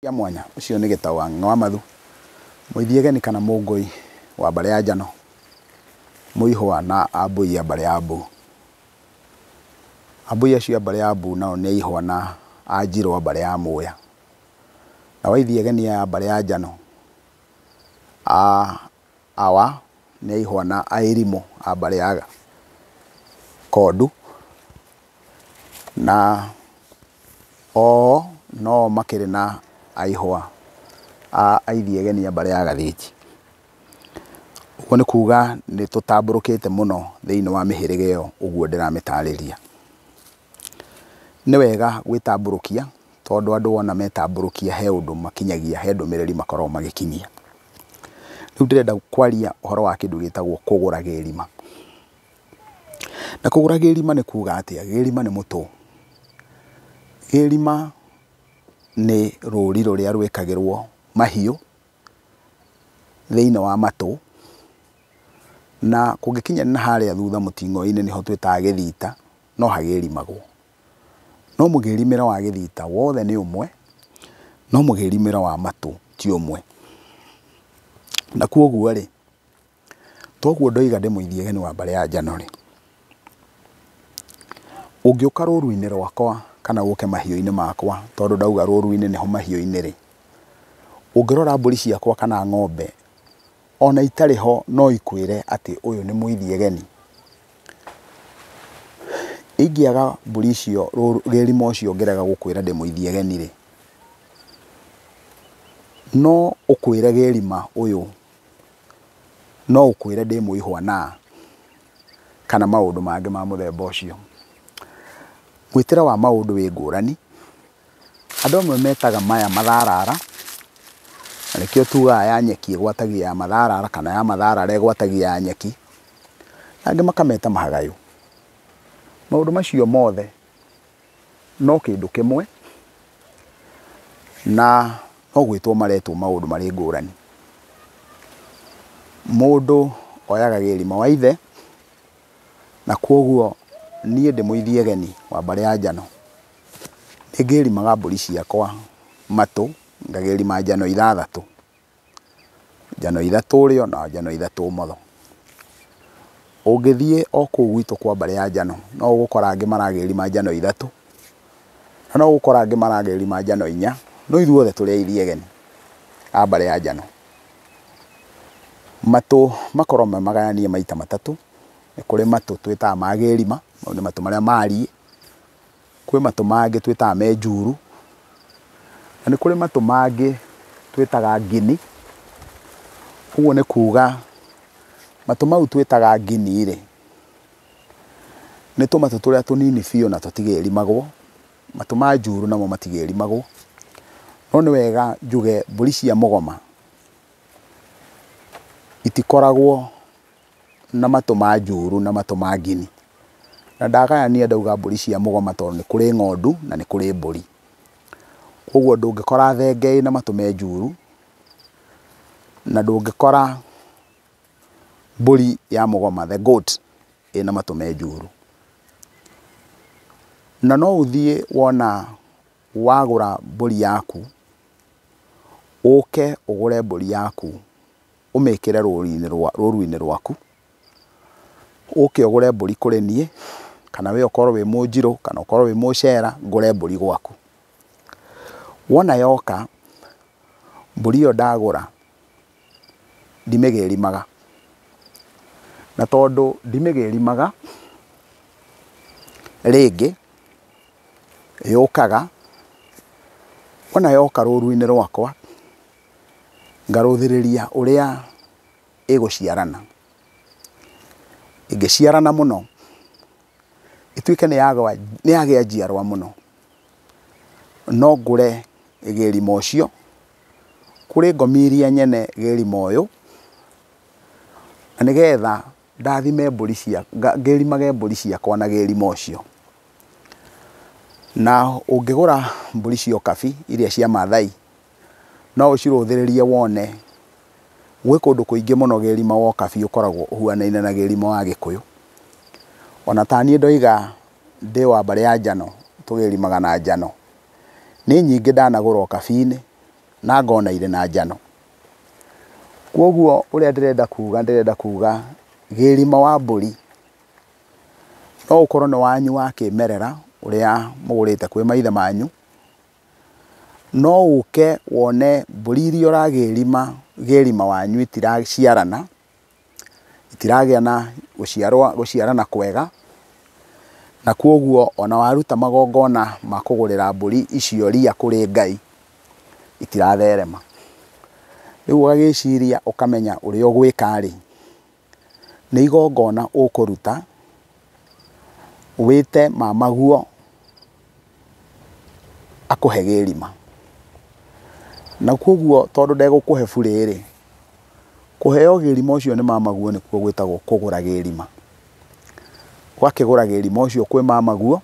Cia mwanya ũcio nĩ Gĩtaũ wa Ng'ang'a wa Mathu, Mũithiegeni kana Mũngũi wa mbarĩ ya Njano, Mũihũa na Ambũi a mbarĩ ya Mbu. Ambũi acio a mbarĩ ya Mbu nao nĩ Aihũa na Anjirũ a mbarĩ ya Mũya. Nao Aithiegeni aya a mbarĩ ya Njano, a Awa nĩ Aihũa na Airimũ a mbarĩ ya Kondu. Na o no makĩrĩ na Aihũa a Aithiegeni a mbarĩ ya Gathĩnji. Ũguo nĩ kuga nĩ tũtambũrũkĩte mũno thĩinĩ wa mĩhĩrĩga ĩyo ũguo ndĩramĩtarĩria. Nĩ wega gwĩtambũrũkia tondũ andũ wona metambũrũkia he ũndũ makinyagia, he ndũmĩrĩri makoragwo magĩkinyia. Rĩu ndĩrenda kwaria ũhoro wa kĩndũ gĩtagwo kũgũra gĩrima. Na kũgũra gĩrima nĩ kuga atĩa? Gĩrima nĩ mũtũ. Gĩrima nĩ rũri rũrĩa rwĩkagĩrwo mahiũ thĩinĩ wa matũ, na kũngĩkinya na harĩa thutha mũting'oe-inĩ nĩho twĩtaga gĩthita, no hagĩrimagwo. No mũgĩrimĩre wa gĩthita wothe nĩ ũmwe, no mũgĩrimĩre wa matũ ti ũmwe. Na koguo rĩ, toguo ndoiga ndĩ Mũithiegeni wa mbarĩ ya Njano rĩ, ũngĩũka rũru-inĩ rwakwa kana ũke mahiũ-inĩ makwa, tondũ ndauga rũru-inĩ nĩho mahiũ-inĩ rĩ, ũngĩrora mbũri ciakwa kana ng'ombe, ona itarĩ ho no ikwĩre atĩ ũyũ nĩ Mũithiegeni. Ingĩaga mbũri icio gĩrima ũcio ũngĩrega gũkwĩra ndĩ Mũithiegeni rĩ, no ũkwĩre gĩrima ũyũ, no ũkwĩre ndĩ Mũihũa na kana maũndũ mangĩ ma mũthemba ũcio. Mwĩtĩre wa maũndũ wĩ ngũrani. Andũ amwe metaga maya matharara, na nĩkĩo tugaga ya nyeki ĩgwatagia ya matharara kana ya matharara ĩgwatagia ya nyeki, na angĩ makameta mahagayũ. Maũndũ macio mothe no kĩndũ kĩmwe, na no gwĩtwo maretwo maũndũ marĩ ngũrani. Mũndũ oyaga gĩrima wa ithe, na koguo niĩ ndĩ Mũithiegeni wa mbarĩ ya Njano, nĩ ngĩrimaga mbũri ciakwa matũ, ngagĩrima njano ithathatũ, njano ithatũ ũrĩo na njano ithatũ ũmotho. Ũngĩthiĩ o kũu gwitũ kwa mbarĩ ya Njano, no ũgũkora angĩ maragĩrima njano ithatũ, na no ũgũkora angĩ maragĩrima njano inya, no ithuothe tũrĩ Aithiegeni a mbarĩ ya Njano. Matũ makoragwo me magayanie maita matatũ. Nĩ kũrĩ matũ twĩtaga ma gĩrima, mau nĩ matũ marĩa mariĩ. Kwĩ matũ mangĩ twĩtaga me njuru, na nĩ kũrĩ matũ mangĩ twĩtaga ngini. Ũguo nĩ kuga matũ mau twĩtaga ngini rĩ, nĩ tũmatũ tũrĩa tũnini biũ na tũtigĩrimagwo. Matũ ma njuru namo matigĩrimagwo. No nĩ wega njuge mbũri cia mũgoma itikoragwo na matũ ma njuru na matũ ma ngini. Na ndagayania ndauga mbũri cia mũgoma tondũ nĩ kũrĩ ng'ondu na nĩ kũrĩ mbũri. Koguo ndũngĩkora thenge ĩna matũ me njuru, na ndũngĩkora mbũri ya mũgoma, the goat, ĩna matũ me njuru. Na no ũthiĩ wona wagũra mbũri yaku, ũke ũgũre mbũri yaku, ũmĩkĩre rũru-inĩ rwaku, ũke ũgũre mbũri kũrĩ niĩ, kana we ũkorwo wĩ Mũnjirũ, kana ũkorwo wĩ Mũcera, ngũre mbũri gwaku. Wona yoka, mbũri ĩyo ndagũra, ndimĩgĩrimaga. Na tondũ ndimĩgĩrimaga, rĩngĩ, yũkaga, wona yoka rũru-inĩ rwakwa, ngarũthĩrĩria ũrĩa ĩgũciarana. Ĩngĩciarana mũno, ĩtuĩke nĩ yagĩa njiarwa mũno, no ngũre gĩrima ũcio, kũrĩ ngomi iria nyene gĩrima ũyũ, na nĩgetha ndathime mbũri cia, ngĩrimage mbũri ciakwa na gĩrima ũcio. Na ũngĩgũra mbũri cia ũkabi iria cia Mathai, no ũcirũthĩrĩrie wone gwĩ kũndũ kũingĩ mũno gĩrima wa ũkabi ũkoragwo ũhuanaine na gĩrima wa Gĩkũyũ. Ona ta niĩ ndoiga ndĩ wa mbarĩ ya Njano, tũgĩrimaga na Njano. Nĩ nyingĩ ndanagũra ũkabi-inĩ, na ngona irĩ na njano. Kwoguo ũrĩa ndĩrenda kuga gĩrima wa mbũri no ũkorwo nĩ wanyu wa kĩmerera ũrĩa mũgũrĩte kwĩ maithe manyu, no ũke wone mbũri iria ũragĩrima gĩrima wanyu itiraciarana, itiragĩa na gũciarana kwega, na kwoguo ona waruta magongona ma kũgũrĩra mbũri icio ria kũrĩ Ngai itiratherema. Rĩu ũgagĩciria ũkamenya ũrĩa ũgwĩka rĩ, nĩ igongona ũkũruta wĩte mamaguo akũhe gĩrima. Na kwoguo tondũ ndegũkũhe burĩ rĩ, kũheo gĩrima ũcio nĩ mamaguo nĩkuo gwĩtagwo kũgũra gĩrima. Ũgakĩgũra gĩrima ũcio kwĩ mamaguo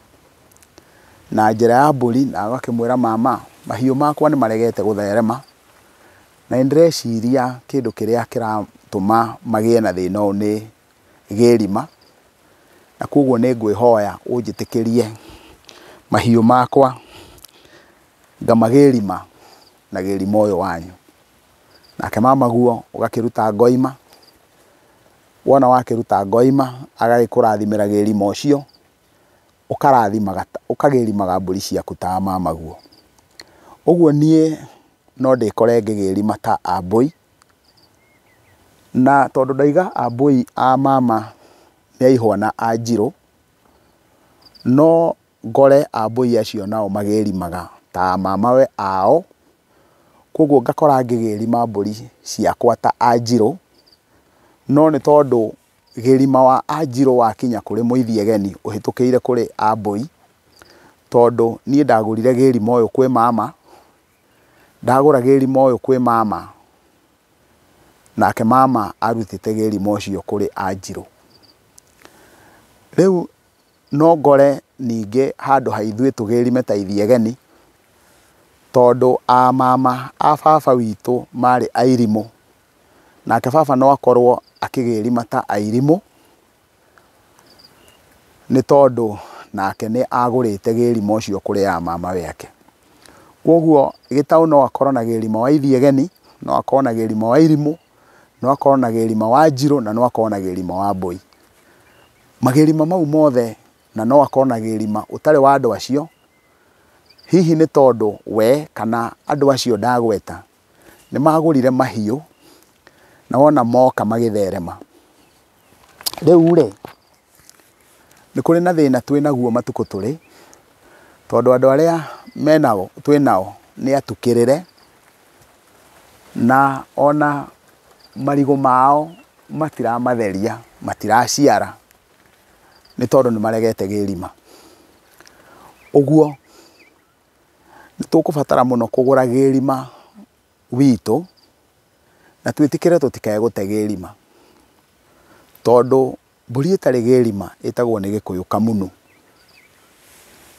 na njĩra ya mbũri, na ũgakĩmwĩra mama, mahiũ makwa nĩ maregete gũtherema, na nĩ ndĩreciria kĩndũ kĩrĩa kĩratũma magĩe na thĩna ũyũ nĩ gĩrima, na kwoguo nĩ ngwĩhoya ũnjĩtĩkĩrie mahiũ makwa ngamagĩrima na gĩrima ũyũ wanyu. Nake mamaguo ũgakĩruta ngoima, wona wakĩruta ngoima agagĩkũrathimĩra gĩrima ũcio, ũkarathimaga ũkagĩrimaga mbũri ciaku ta mamaguo. Ũguo niĩ no ndĩkore ngĩgĩrima ta ambũi, na tondũ ndaiga ambũi a mama nĩ aihwa na anjirũ, no ngore ambũi acio nao magĩrimaga ta mamawe ao, kwoguo ngakora ngĩgĩrima mbũri ciakwa ta anjirũ, no nĩ tondũ gĩrima wa anjirũ wakinya kũrĩ mũithiegeni ũhĩtũkĩire kũrĩ ambũi, tondũ niĩ ndagũrire gĩrima ũyũ kwĩ mama, ndagũra gĩrima ũyũ kwĩ mama, nake mama arutĩte gĩrima ũcio kũrĩ anjirũ. Rĩu no ngore ningĩ handũ ha ithuĩ tũgĩrime ta ithiegeni, tondũ a mama a baba witũ marĩ airimũ, nake baba no akorwo akĩgĩrima ta airimũ, nĩ tondũ nake nĩ agũrĩte gĩrima ũcio kũrĩ a mama wake. Kwoguo gĩtaũ no akorwo na gĩrima wa ithiegeni, no akorwo na gĩrima wa irimũ, no akorwo na gĩrima wa njirũ, na no akorwo na gĩrima wa mbũi. Magĩrima mau mothe, na no akorwo na gĩrima ũtarĩ wa andũ acio, hihi nĩ tondũ we kana andũ acio ndagweta nĩ magũrire mahiũ na wona moka magĩtherema. Rĩu rĩ, nĩ kũrĩ na thĩna twĩ naguo matukũ tũrĩ, tondũ andũ arĩa menao twĩ nao nĩ atukĩrĩre, na ona marigũ mao matiramatheria, matiraciara, nĩ tondũ nĩ maregete gĩrima. Ũguo nĩ tũkũbatara mũno kũgũra gĩrima witũ, na twĩtĩkĩre tũtikae gũte gĩrima, tondũ mbũri ĩtarĩ gĩrima ĩtagwo nĩ Gĩkũyũ kamunu,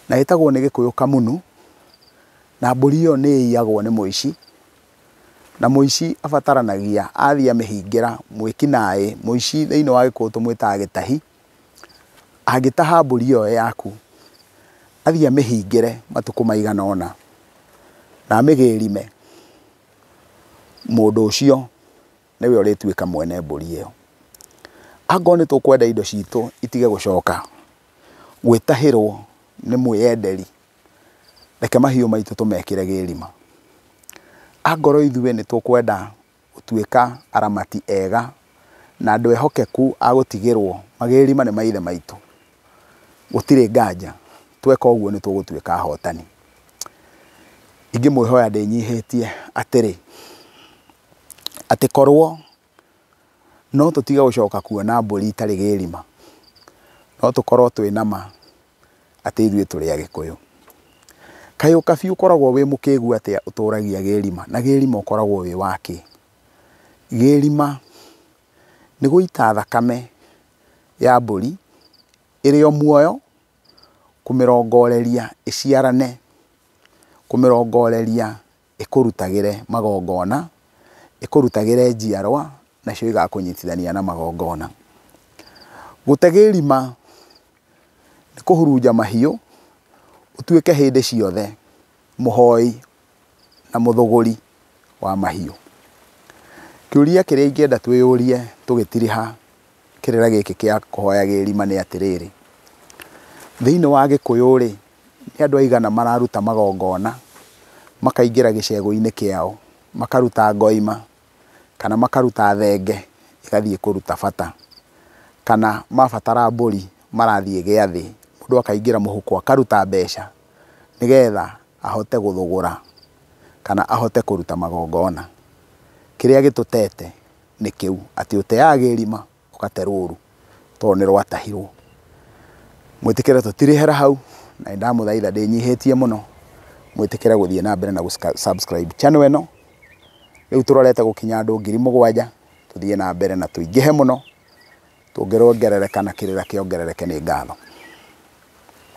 na ĩtagwo nĩ Gĩkũyũ kamunu, na mbũri ĩyo nĩ ĩiyagwo nĩ mũici, na mũici abataranagia athiĩ amĩhingĩra mwĩkinaĩ. Mũici thĩinĩ wa Gĩkũyũ tũmwĩtaga gĩtahi, angĩtaha mbũri ĩyo yaku athiĩ amĩhingĩre matukũ maigana ũna na amĩgĩrime, mũndũ ũcio nĩwe ũrĩtuĩka mwene mbũri ĩyo. Angorwo nĩ tũkwenda indo citũ itige gũcoka gwĩtahĩrwo nĩ mwĩyenderi, reke mahiũ maitũ tũmekĩre gĩrima. Angorwo ithuĩ nĩ tũkwenda gũtuĩka aramati ega na andũ ehokeku a gũtigĩrwo magĩrima nĩ maithe maitũ, gũtirĩ nganja tweka ũguo nĩ tũgũtuĩka ahotani. Ingĩmwĩhoya ndĩnyihĩtie atĩrĩ, atĩ korwo no tũtige gũcoka kuona mbũri itarĩ gĩrima, no tũkorwo twĩ na ma atĩ ithuĩ tũrĩ Agĩkũyũ. Kaĩ ũkabi ũkoragwo wĩ mũkĩgu atĩa ũtũragia gĩrima, na gĩrima ũkoragwo wĩ wakĩ? Gĩrima nĩ gũita thakame ya mbũri ĩrĩ o muoyo, kũmĩrongoreria ĩciarane, kũmĩrongoreria ĩkũrutagĩre magongona, ĩkũrutagĩre njiarwa, nacio igakũnyitithania na magongona. Gũte gĩrima nĩ kũhurunja mahiũ, ũtuĩke hĩndĩ ciothe mũhoi na mũthũgũri wa mahiũ. Kĩũria kĩrĩa ingĩenda twĩyũrie tũgĩtiriha kĩrĩra gĩkĩ kĩa kũhoya gĩrima nĩ atĩrĩrĩ, thĩinĩ wa Gĩkũyũ rĩ, nĩ andũ aigana mararuta magongona, makaingĩra gĩcegũ-inĩ kĩao, makaruta ngoima, kana makaruta thenge ĩgathiĩ kũruta bata, kana mabatara mbũri marathiĩ gĩathĩ, mũndũ akaingĩra mũhuko akaruta mbeca, nĩgetha ahote gũthũgũra kana ahote kũruta magongona. Kĩrĩa gĩtũtete nĩ kĩu, atĩ ũteaga gĩrima ũgate rũru tondũ nĩ rwatahirwo. Mwĩtĩkĩre tũtirĩhera hau, na nĩ ndamũthaitha ndĩnyihĩtie mũno, mwĩtĩkĩre gũthiĩ na mbere na gũ subscribe channel ĩno. Rĩu tũrorete gũkinya andũ 7,000, tũthiĩ na mbere na tũingĩhe mũno, tũngĩrongerereka na kĩrĩra kĩongerereke nĩ ngatho.